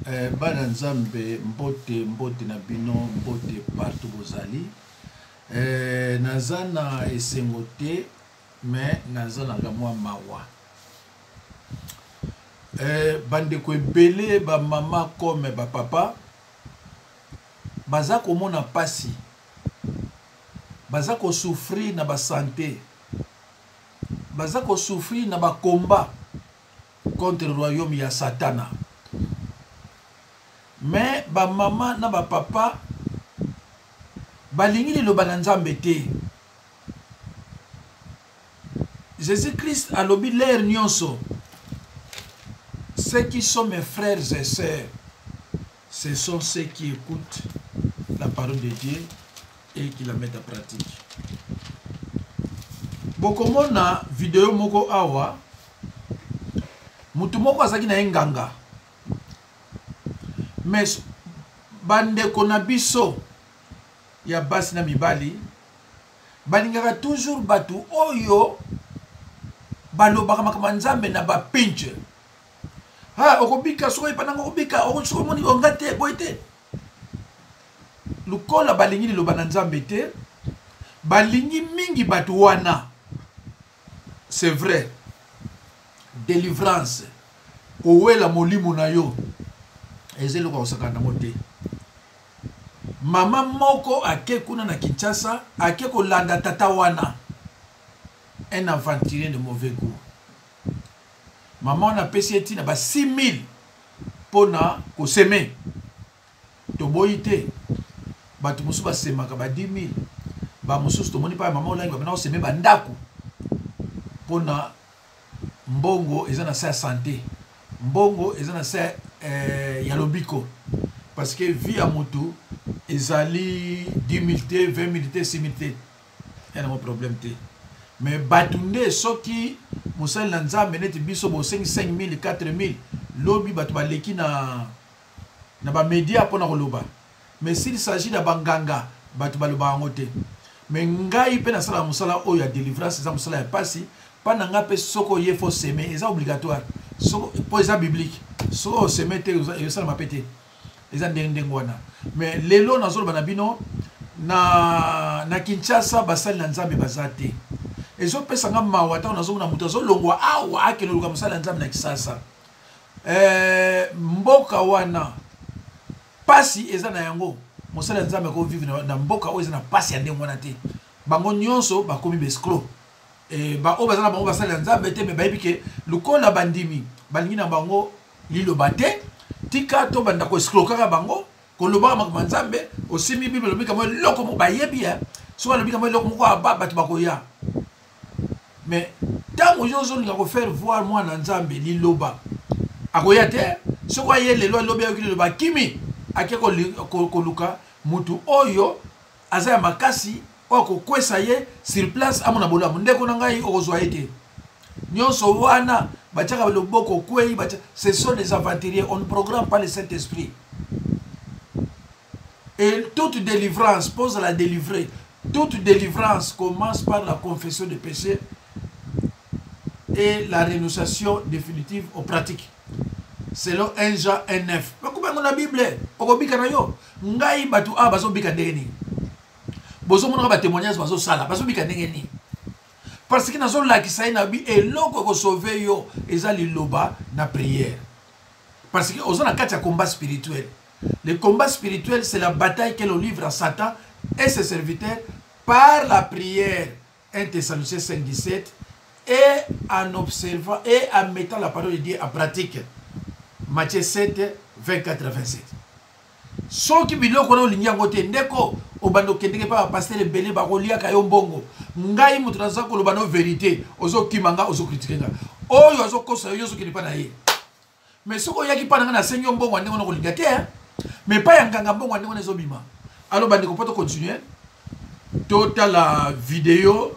Eh, bana nzambe mbote mbote na bino mbote partout bozali eh, naza na esengo te me naza na kamwa mawa eh, bandeko ebele bamama comme bapapa baza komona mpasi baza kosouffrir na basante baza kosouffrir na bakomba contre royaume ya satana mais bamama na bapapa balingi liloba na nzambe te jésus christ alobi lere nyonso ceux qui sont mes frères et sœurs ce sont ceux qui écoutent la parole de dieu et qui la mettent en pratique bokomona video moko awa motu moko azalaki na ye nganga mais bandeko na biso ya basi na mibali balingaka toujours bato oyo balobaka makambo ya nzambe na bapinche ha okobika soki oyepa nanga okobika soki omoni onga te boye te lokola balingi liloba na nzambe te balingi mingi bato wana c'est vrai délivrance kowela molimo na yo eza eloko ya kosakana nango te mama moko ake kuna na kinshasa ake kolanda tata wana un aventurier de mauvais goût mama wana apesi ye ntina ba 6000 mpo na koseme toboyi te bato mosusu basemaka ba 10 000 bamosusu tomoni mpa ya mama olangi babanda koseme bandako mpo na mbongo eza na se ya sante mbongo eza na se eh, ya lobiko parce que vie ya motu ezali 10 000 te 20 000 te 6 000 te ya nango problème te mais bato nde soki mosali na nzambe neti biso bosengi 5000 4000 lobi bato baleki na na bamedia mpo na koloba mais s'il s'agit na banganga bato balobaka yango te mais ngai mpe nasalaka mosala oyo ya délivrance eza mosala ya mpasi mpa na ngai mpe soki oye fo seme eza obligatoire mpo eza biblique soki oseme te esalama mpe te eza ndenge ndenge wana mais lelo nazoloba na bino na, na kinshasa basali na nzambe baza te ezopesa nga mawa ntango nazomona moto azolongwa awa akende oluka mosali ya nzambe na kisasa eh, mboka wana pasi eza na yango mosali ya nzambe akovivre na, na mboka oyo eza na pasi ya ndenge wana te bango nyonso bakomi baescro eh, baoyo baza na bango basali ya nzambe te me bayebi ke lokola bandimi balingi na bango liloba te tika tobanda koescrokaka bango kolobaka makambo ya nzambe osimbi bible olobi kamwa eloko moko bayebi ya soki alobi kamwa eloko moko aba bato bakoya mais ntango yo ozolinga kofaire voir mwana nzambe liloba akoya te soki aye lelo alobi ayoki liloba akimi ake koluka motu oyo aza ya makasi oyo akokwesa ye sur place amona bolamu ndeko na ngai okozwa ye te nyonso wana batiaka loboko okwei batia ce sont des aventuriers on ne programme pas le saint esprit et toute délivrance pose la délivrer toute délivrance commence par la confession de péché et la renonciation définitive aux pratiques selon 1 Jean 1 9 bakomi yango na bible okobika na yo ngai bato awa bazobika ndenge nini bozomonaka batémoignage bazosala bazobika ndenge nini parce que nazolakisa ye na bi eloko ekosauve yo eza liloba na prière parce que oza na kati ya combat spirituel le combat spirituel c'est la bataille que l'on livre à satan et ses serviteurs par la prière 1 Thessaloniciens 5 17 et en observant et en mettant la parole de Dieu en pratique Matthieu 7 24 à 27 soki biloko wana olingi yango te ndeko obanda okendeke mpa bapastere ebele bakoliaka yo mbongo ngai moto naza koloba no verité ozokima nga ozokritike nga oyo azokosa yo yo ozokende mpa na ye mais soki oyaki mpa na ngai nasengi yo mbongo ya ndenge wana okolinga te mais epai ya nganga mbongo ya ndenge wana ezobima alo bandeko mpo tocontinue totala video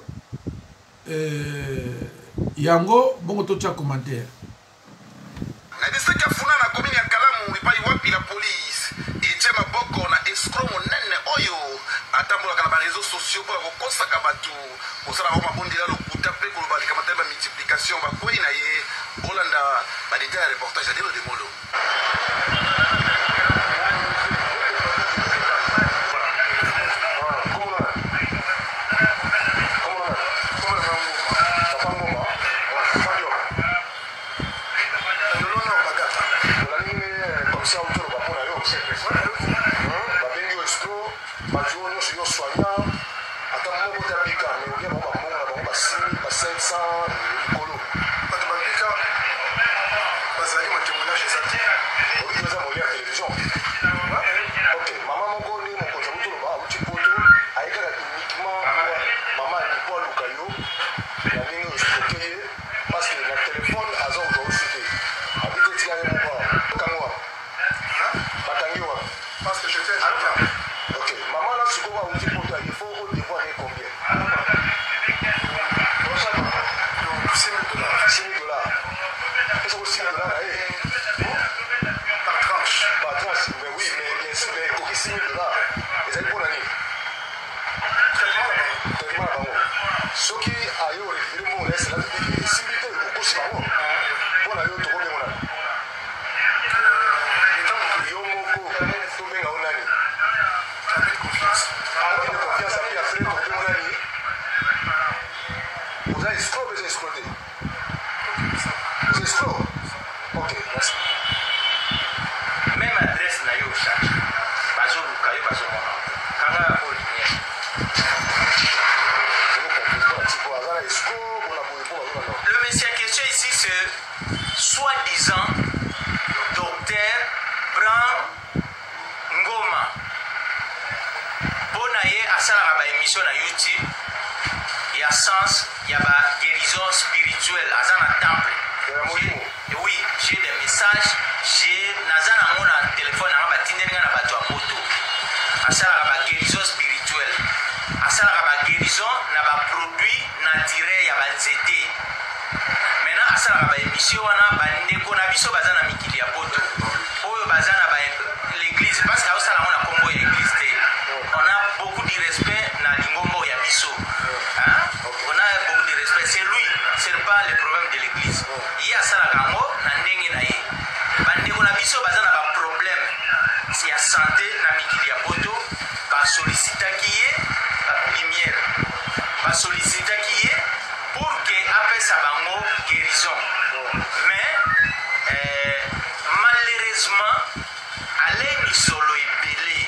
euh, yango bongo totya commentaire Na district ya Funa na commune ya Kalamu epai wapi la police etie maboko na escroc monene oyo atambolaka na ba reseaux sociaux mpo na kokosaka bato, kosala bango mabondeli ya lokuta mpe koloba likambo etali ba multiplication bakwei na ye. Bolanda ba details ya reportage ya Delo Demolo. baza na ba l'église parce que aosala yango na nkombo ya église te. On a beaucoup de respect na lingombo ya biso, hein? On a beaucoup de respect, c'est lui, c'est pas le problème de l'église. Ye asalaka yango na ndenge na ye. Bandeko na biso baza na baproblème ya santé na mikili ya poto, basolicitaki ye lumière, basolicitaki ye pour que apesa bango guérison, mais malheureusement alei misolo ebele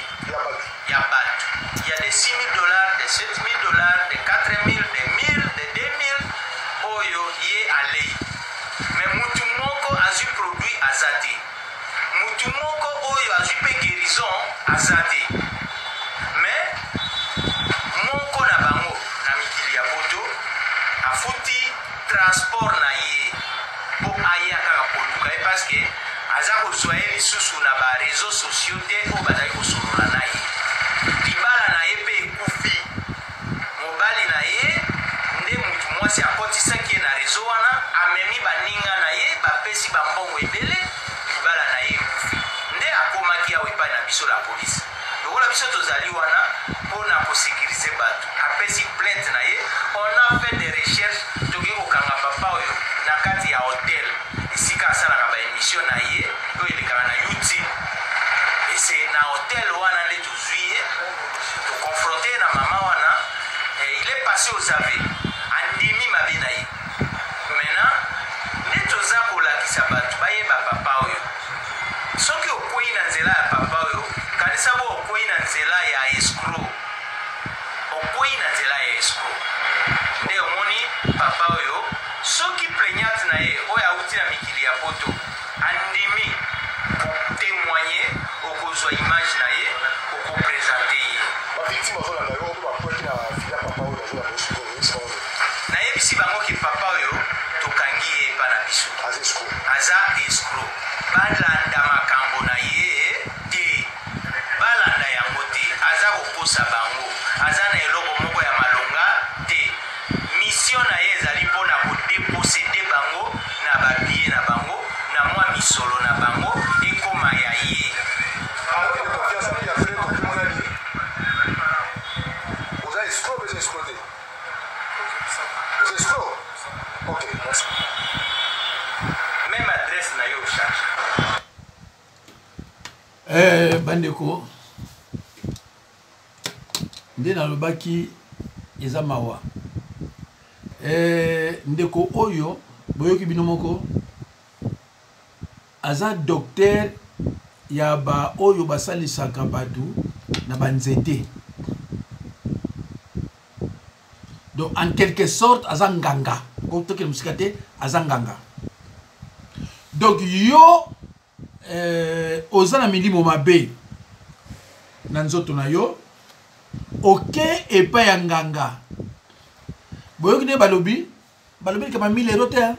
ya bato. Il y a des 6 000 $, des 7 000 $, des 4 000, des 1000, des 2000 oyo ye alei. Mais mutu moko azwi produit aza te, mutu moko oyo azwi mpe guérison aza te. Mais moko na bango na mikili ya poto afuti transport na ye mpo aya kaka koluka ye, parce que aza kozwa ye lisusu na baréseaux sociaux te oyo bazali kosolola na ye. Libala na ye mpe ekufi. Mobali na ye nde mutu mwasi akotisaki ye na réseau wana, amemi baninga na ye, bapesi bambongo ebele, libala na ye ekufi. Nde akomaki awa epai na biso la police. Lokola biso tozali wana mpo na kosécuriser bato, apesi plainte na ye. On a fait des recherches, tokoki kokanga papa oyo na kati ya hotel esika asalaka baémission na ye oyo elekaka na YouTube. Ese na hotel wana nde tozwi ye, toconfronte ye na mama wana. Il est passé aux aveux, andimi mabe na ye. Maintenant nde toza kolakisa bato bayeba papa oyo. Soki okwei na nzela ya papa oyo, kanisa bo okwei na nzela ya escroc, okwei na nzela ya escroc. Nde omoni papa oyo, soki plaignante na ye oyo awuti na mikili ya poto andimi kotémoigner, okozwa image na ye, okoprésenter ye. Bavictime azolanda yo mpo bakweki na villa papa oyo bazolanda yo sikoyo, oyebisi bango nini? Nayebisi bango ke papa oyo tokangi ye epa na biso. Aza escroc. Aza escroc, balanda makambo na ye te, balanda yango te. Aza kokosa bango, aza na eloko moko ya malonga te. Mission na ye ezali mpona kodéposséder bango na babiens na bango, na mwa misolo na bango, ekóma ya ye. Alors de confiance ya frère tomonani, oza escroc, eza escroc te, oza escroc. Ok, merci. Même adresse na yo change. Bandeko, nde nalobaki eza mawa. Ndeko oyo boyoki bino moko aza docteur ya baoyo basalisaka bato na banzete, donc en quelque sorte aza nganga. Tokende mosika te, aza nganga. Donc yo oza na milimo mabe na nzoto na yo, oke epai ya nganga. Boyoki nde balobi, balobi likama 1000 euro te,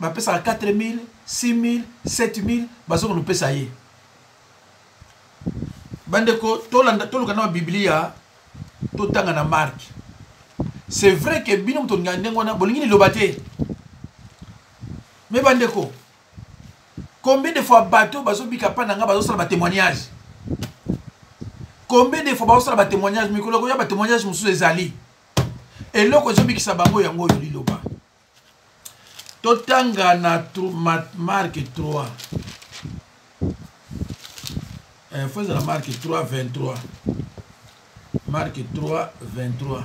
bapesaka 4000, 6000, 7000, bazokona kopesa ye. Bandeko, tolanda, toluka na babiblia, totanga na Marc. C'est vrai que bino moto olingaka ndenge wana, bolingi liloba te. Mais bandeko, combien de fois bato bazobika mpa na nga, bazosala batémoignage? Combien de fois bazosala batémoignage? Mikolo koya, batémoignage mosusu ezali eloko ezobikisa bango, yango oyo liloba. Totanga na Marc 3, faut ezala Marc 3 23. Marc 3 23.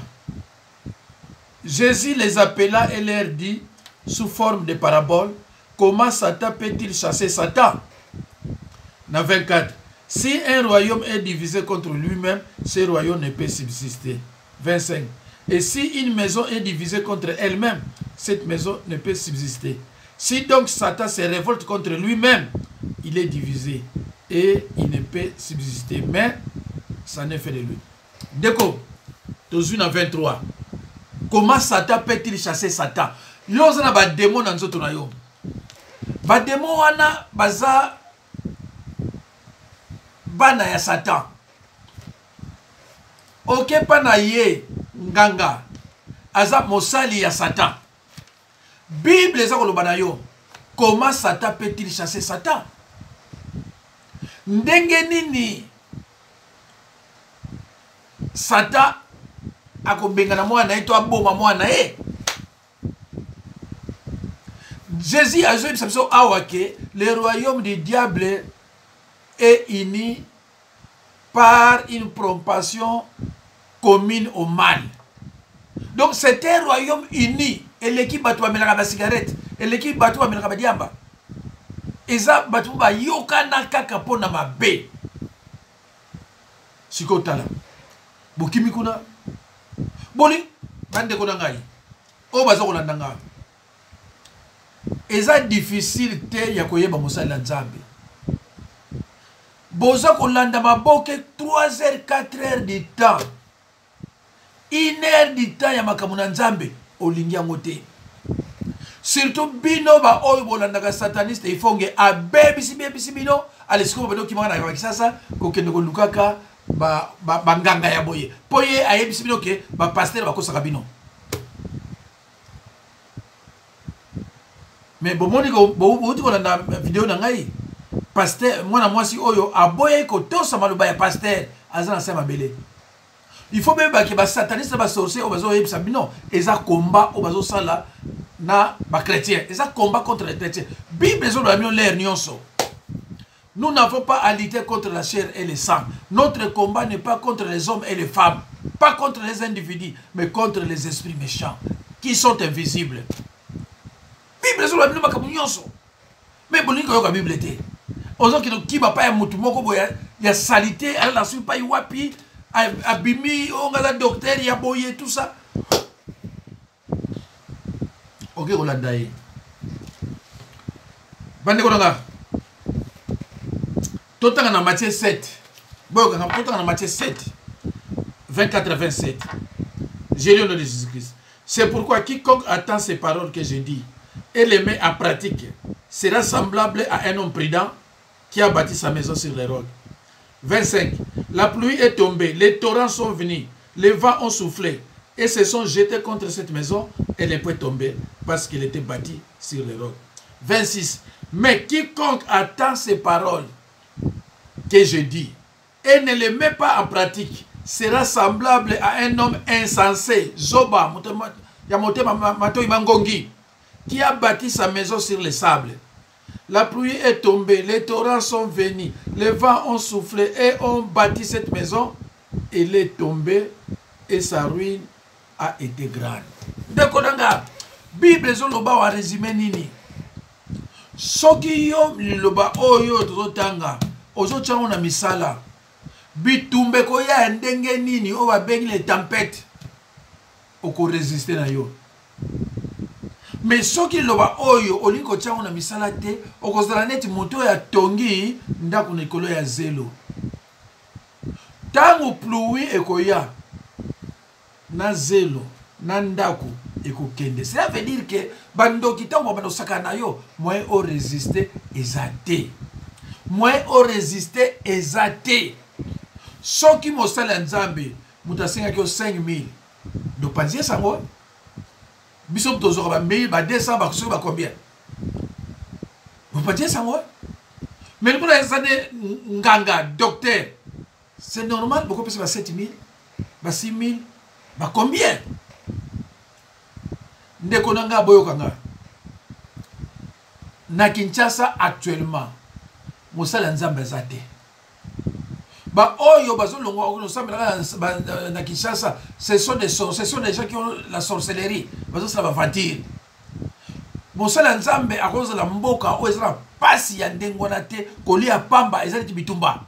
Jésus les appela et leur dit sous forme de parabole: comment Satan peut-il chasser Satan? Na 24: si un royaume est divisé contre lui-même, ce royaume ne peut subsister. 25: et si une maison est divisée contre elle-même, cette maison ne peut subsister. Si donc Satan se révolte contre lui-même, il est divisé et il ne peut subsister, mais ça n'est fait de lui. Ndeko, tozwi na 23: comment Satan peut-il chasser Satan? Yo oza na badémon na nzoto na yo, badémon wana baza bana ya Satan. Okepa na ye nganga, aza mosali ya Satan. Bible eza koloba na yo: comment Satan peut-il chasser Satan? Ndenge nini Satan akobengana mwana na ye to aboma mwana na ye? Jésus azoyebisa biso awa ke le royaume du diable est uni par une propension commune au mal. Donc c'est un royaume uni. Eleki bato bamelaka ba cigarette, eleki bato bamelaka ba diamba. Eza bato bayokana kaka mpo na mabe. Sikoyo tala, bokimi kuna boni bandeko na ngai oyo baza kolanda ngai, eza difficile te ya koyeba mosali na Nzambe. Boza kolanda maboke 3 heures 4 heures du temps, 1 heure du temps ya makambo na Nzambe, olingi yango te. Surtout bino ba oyo bolandaka sataniste Ifonge, abebisi bebisi bino. Ale sikoyo bino kimaka na Kisasa kokende kolukaka banganga ya boye, mpo ye ayebisi bino ke bapastere bakosaka bino. Mais bomoni, bouti kolanda video na ngai, pasteur mwana mwasi oyo aboyaki kotosa maloba ya pasteur, aza na se ya mabele. Il faut boyeba ke basataniste na basorcier oyo bazoyebisa bino eza combat oyo bazosala na bachrétien, eza combat contre les chrétiens. Bible ezoloba bino lere nyonso: nous n'avons pas à lutter contre la chair et le sang. Notre combat n'est pas contre les hommes et les femmes, pas contre les individus, mais contre les esprits méchants qui sont invisibles. Bible ezoloba bino makambo nyonso, mais bolingi koyoka Bible te. Ozokende kokiba pa ya motu moko boye ya salite, alala soki pai wapi, abimi oyo nga aza docteur ya boye, tout ça, oke kolanda ye. Bandeko na nga, totanga na Matthieu 7, boyokanga, totanga na Matthieu 7, 24 à 27. J'ai lu au nom de Jésus-Christ. C'est pourquoi quiconque attend ces paroles que je dis et les met en pratique sera semblable à un homme prudent qui a bâti sa maison sur les rocs. 25. La pluie est tombée, les torrents sont venus, les vents ont soufflé et se sont jetés contre cette maison et elle est point tombée parce qu'elle était bâtie sur les rocs. 26. Mais quiconque attend ces paroles que je dis et ne les met pas en pratique sera semblable à un homme insensé, Zoba, ya motema matoi mangongi, qui a bâti sa maison sur le sable. La pluie est tombée, les torrents sont venus, les vents ont soufflé et ont bâti cette maison. Elle est tombée et sa ruine a été grande. Ndeko na nga, Bible ezoloba wa résumé nini? Soki yo liloba oyo tozotanga ozotia yango na misala, bitumba ekoya ya ndenge nini oyo babengi les tempêtes, okoresiste na yo. Mais soki liloba oyo olingi kotia yango na misala te, okozala neti moto oyo atongi ndako na likolo ya zelo. Ntango pluie ekoya na zelo na ndako ekokende. Cela veut dire que bandoki ntango babanda kosakana na yo, moyen o résister eza te, moyen o résister eza te. Soki mosali ya Nzambe moto asengaki yo 5000, dopanzi ye sango. Biso tozwaka ba 1000, ba 200, ba soki ba combien, bopanzi ye sango. Mais lokola eza nde nganga docteur, c'est normal bokopesa ba 7000, ba 6000, ba combien. Ndeko na nga, boyoka nga, na Kinshasa actuellement mosali ya Nzambe aza te. Baoyo bazolongwa kosambelaka na Kinshasa, ce sont des ce sont des gens qui ont la sorcellerie, bazosala baventure. Mosali ya Nzambe akozala mboka oyo eza na pasi ya ndenge wana te, kolia pamba eza neti bitumba.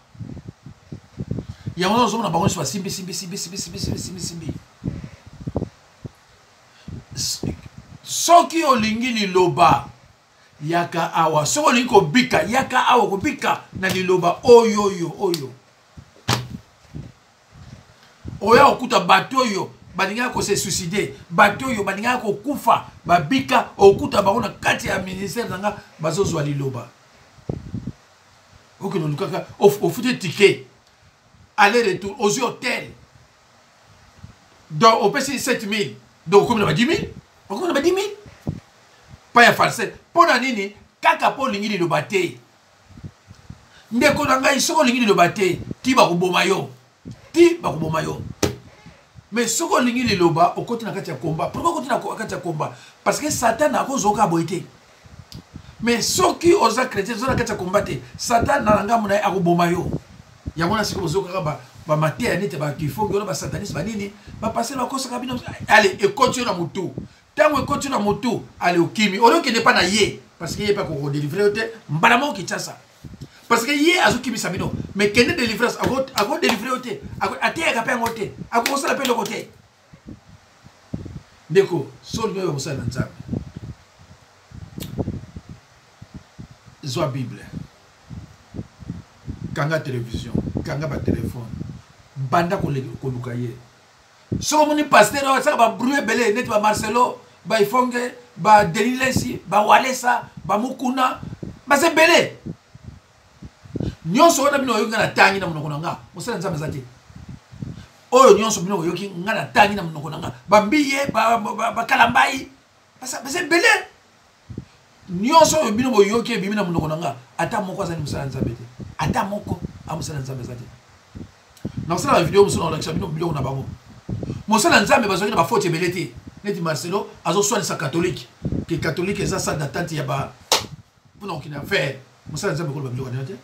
Yango wana ozomona bango nyonso basimbi simbi simbi simbi simbi simbi simbi simbi. Soki olingi liloba, yaka awa. Soki olingi kobika, yaka awa kobika na liloba oyo oyo oyo oya kokuta bato oyo balingaka kose suicider, bato oyo balingaka kokufa babika, okuta bango na kati ya ministère na nga bazozwa liloba. Okende olukaka, ofuti ticket aller retour, ozwi hotel, donc opesi 7000, donc okomi na ba 10 000, okomi na ba 10 000 pa ya farcel. Mpo na nini? Kaka mpo olingi liloba te. Ndeko na ngai, soki olingi liloba te, ti bakoboma yo, ti bakoboma yo. Mais soki olingi liloba, okoti na kati ya combat. Pourquoi okoti na kati ya combat? Parce que Satan akozoka boye te. Mais soki oza chrétien, oza na kati ya combat te, Satan na ngambo na ye akoboma yo. Yango wana sikoyo bozokaka bamateya neti bakifongi wana, basataniste banini, bapastere bakosaka bino. Ale ekoti yo na motu. Ntango ekoti na motu, ale okimi, oyo okende mpa na ye, parce que ye mpe akokodelivre yo te mbala moko Kinshasa, parce que ye azokimisa bino. Mais kende délivrance, akodelivre yo te, ateyaka mpe yango te, akokosala mpe eloko te. Ndeko, so olingi oyo kosala na Nzambe, zwa Bible, kanga télévision, kanga batelefone, banda koluka ye. Soki omoni pasteur oyo asaka babruit ebele neti bamarcelo, baifonge, badenilesi, bawalesa, bamukuna, baza ebele nyonso wana bino oyoki nga na tangi na monoko na nga, mosala Nzambe aza te. Oyo nyonso bino oyoki nga na tangi na monoko na nga, bambiye, bakalambai, baza ebele nyonso oyo bino boyoki ebimi na monoko na nga, ata moko azali mosala Nzambe te, ata moko amosala Nzambe aza te. Nakosala bavideo mosusu, nakolakisa bino biloko na bango. Mosala Nzambe bazwaki na bafoti ebele te, neti Marcelo azoswanisa katholike ke katholike eza salle d'attente ya ba mpona kokende affaire. Mosala Nzambe koloba biloko wana te.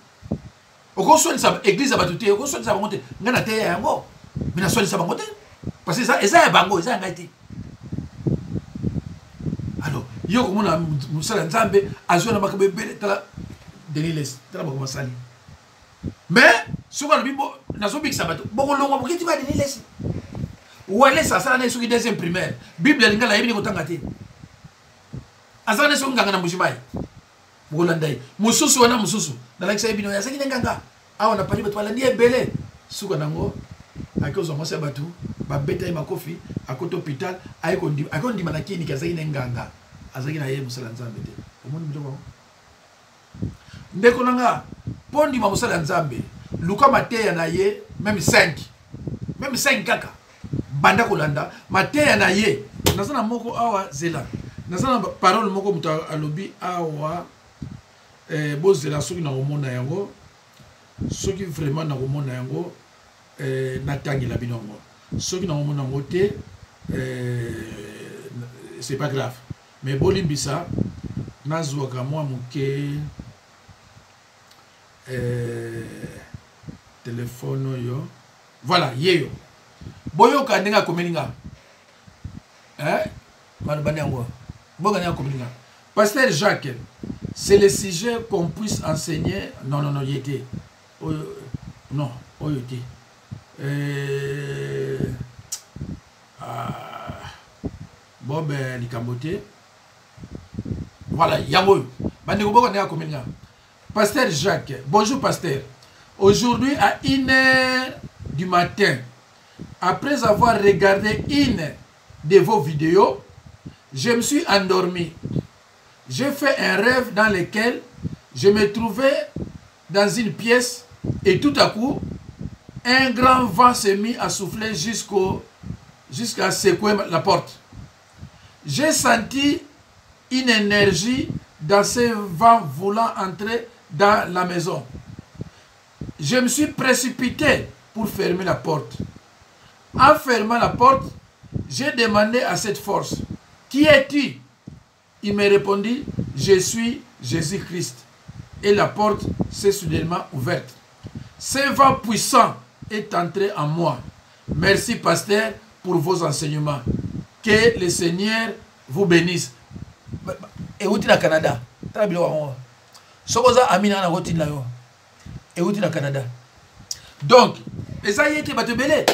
Okoswanisa eglise ya bato te, okoswanisa bango te. Ngai nateya yango, me naswanisa bango te, parce que eza ya bango, eza ya ngai te. Alors yo komona mosala Nzambe azwa na makambo ebele. Tala Denis Les, tala makambo asali. Mais soki alobi nazobikisa bato, bokolongwa bokiti ba Denis Lesi. Walesa asala naye soki deuxième primaire, Bible ya lingala ayebi nde kotanga te, azala nde soki nganga na Mbujimai, bokolanda ye. Mosusu wana mosusu nalakisa ye bino, azalaki nde nganga awa na Paris, bato balandi ye ebele. Suka nango ake ozwa mwasi ya bato, babeta ye makofi, akoti hôpital, aye kondima na kiniki azalaki nde nganga, azalaki na ye mosala Nzambe te. Omoni biloko yango, ndeko na nga? Mpo ndima mosala ya Nzambe, luka mateya na ye, meme 5, meme 5 kaka, banda kolanda mateya na ye. Naza na moko awa, zela, naza na parole moko moto alobi awa, bozela soki nakomona yango, soki vraiment nakomona yango, natangela bino yango. Soki nakomona yango te, c'est pas grave, mais bolimbisa, nazwaka mwa moke telefone oyo. Voilà, yeyo, boyoka ndenge akomeli nga, maloba nde yango, boyoka ndenge akomeli nga. Pasteur Jacques, c'est le sujet qu'on puisse enseigner. Non, non, non, ye te oyo, non, oyo te. Ah, bob likambo te. Voilà, yango oyo, bandeko, boyoka ndenge akomeli nga. Pasteur Jacques, bonjour pasteur. Aujourd'hui à 1h du matin, après avoir regardé une de vos vidéos, je me suis endormi. J'ai fait un rêve dans lequel je me trouvais dans une pièce et tout à coup, un grand vent s'est mis à souffler jusqu'à secouer la porte. J'ai senti une énergie dans ce vent voulant entrer dans la maison. Je me suis précipité pour fermer la porte. En fermant la porte, j'ai demandé à cette force, qui es-tu? Il me répondit, je suis Jésus-Christ. Et la porte s'est soudainement ouverte. Ce vent puissant est entré en moi. Merci pasteur pour vos enseignements. Que le Seigneur vous bénisse. Euti na Canada. Tala biloko yango. Soki oza ami na nga, nakotinda yo. Euti na Canada. Donc eza ye te, bato ebele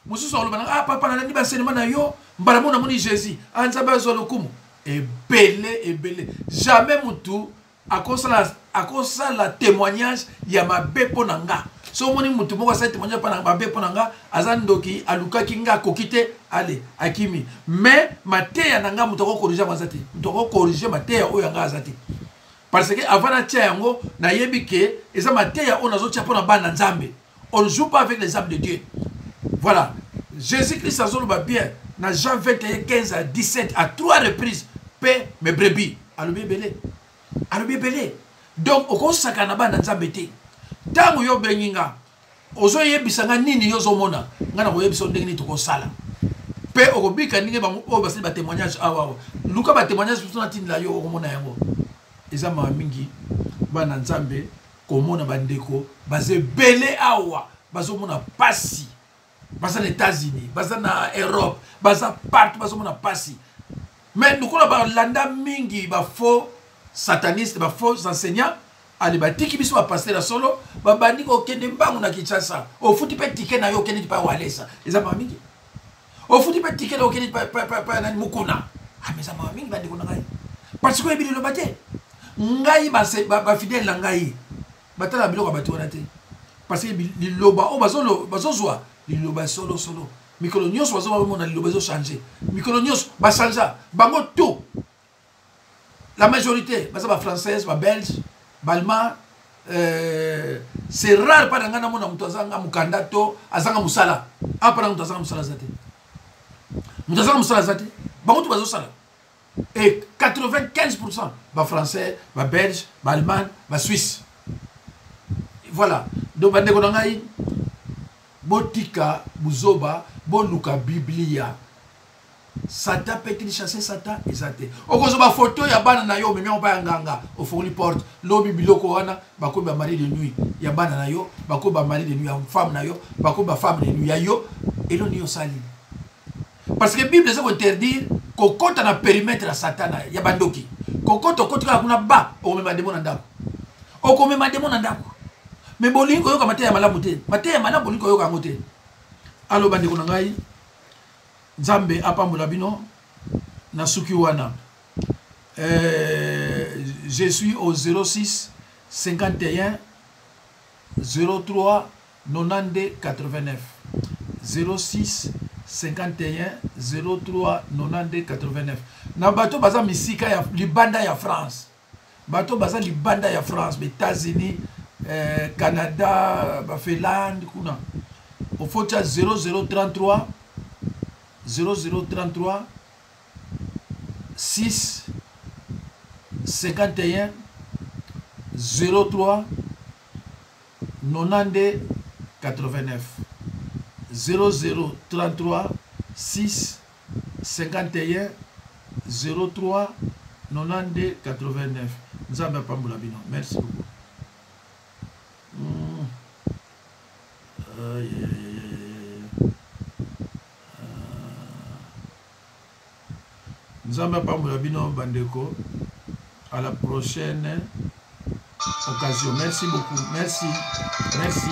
mosusu akoloba na ah papa, nalandi baenseignement na yo, mbala moko namoni Jésus. Ah, Nzambe azwa lokumu. Ebele ebele, jamais mutu akosala témoignage ya mabe mpo na nga. So omoni mutu moko asali témoignage mpo na mabe mpo na nga, aza ndoki, alukaki nga, akoki te, ale akimi. Mais mateya na nga, moto akokorige yango aza te. Moto akokorige mateya oyo ya nga aza te, parce que avant natia yango, nayebi ke eza mateya oyo nazotia mpo na bana Nzambe. On ne joue pas avec les âmes de Dieu. Voilà, Jésus-Christ azoloba bien na Jean 21 15 à 17, à trois reprises, mpe mes brebis, alobi ebele, alobi ebele. Donc okosaka na bana Nzambe te. Ntango yo obengi nga, ozoyebisa nga nini yo ozomona, nga nakoyebisa yo ndenge nini tokosala mpe okobika. Ndenge bango oyo basali batémoignage awa awa, luka batémoignage mosusu natindela yo, okomona yango. Eza mawa mingi, bana Nzambe, komona bandeko baza ebele awa bazomona pasi, baza na États-Unis, baza na Europe, baza partout, bazomona pasi. Mais lokola balanda mingi bafaux sataniste, bafaux enseignant, ale batiki biso bapasteur ya solo, babandi kokende mbangu na Kinshasa. Ofuti mpe ticket na yo, okende pa Walesa, eza mawa mingi. Ofuti mpe ticket na okende pa nani, Mukuna. Ah, eza mawa mingi, bandeko na ngai, parce que oyebi liloba te. Ngai, bafidèle na ngai batala biloko ya bato wana te, parce que liloba oyo bazozwa, liloba ya solosolo, mikolo nyonso bazomona liloba ezochange, mikolo nyonso bachangea bango. Tout la majorité baza bafrançaise, babelge, baallemand. C'est rare mpa na ngai namona moto azanga mokanda to azanga mosala. Apa na moto azanga mosala aza te, moto azanga mosala aza te. Bango to bazosala, et 95% bafrançais, babelge, baallemagne, basuisse. Voilà. Donc bandeko na ngai, botika buzoba, boluka Biblia. Satan peut-il chasser Satan? Eza te. Okozwa bafoto ya bana na yo, omemi yango mpa ya nganga, ofongoli porte, lobi biloko wana bakomi bamari de nuit ya bana na yo, bakomi bamari de nuit ya femme na yo, bakomi bafemme de nuit ya yo. Eloni yo osali, parce que Bible eza kointerdire kokɔta na périmètre ya Satana, ya bandoki. Kokɔta, okoti kaka kuna, ba okomema demo na ndako, okomema demo na ndako. Mais bolingi koyoka mateya ya malamu te, mateya ya malamu bolingi koyoka yango te. Alo, bandeko na ngai, Nzambe apambola bino. Na suki wana, je suis au 06 51 03 92 89, 06 51 03 92 89. Na bato baza misika ya libanda ya France, bato baza libanda ya France, baÉtats-Unis, Canada, baFinlande kuna, ofotia 0033, 0033 6 51 03 92 89, 0033 6 51 03 92 89. Nzambe apambola bino. Merci beaucoup. Aïe, aïe, aïe, aïe. Nzambe apambola bino, bandeko. À la prochaine occasion. Merci beaucoup, merci, merci.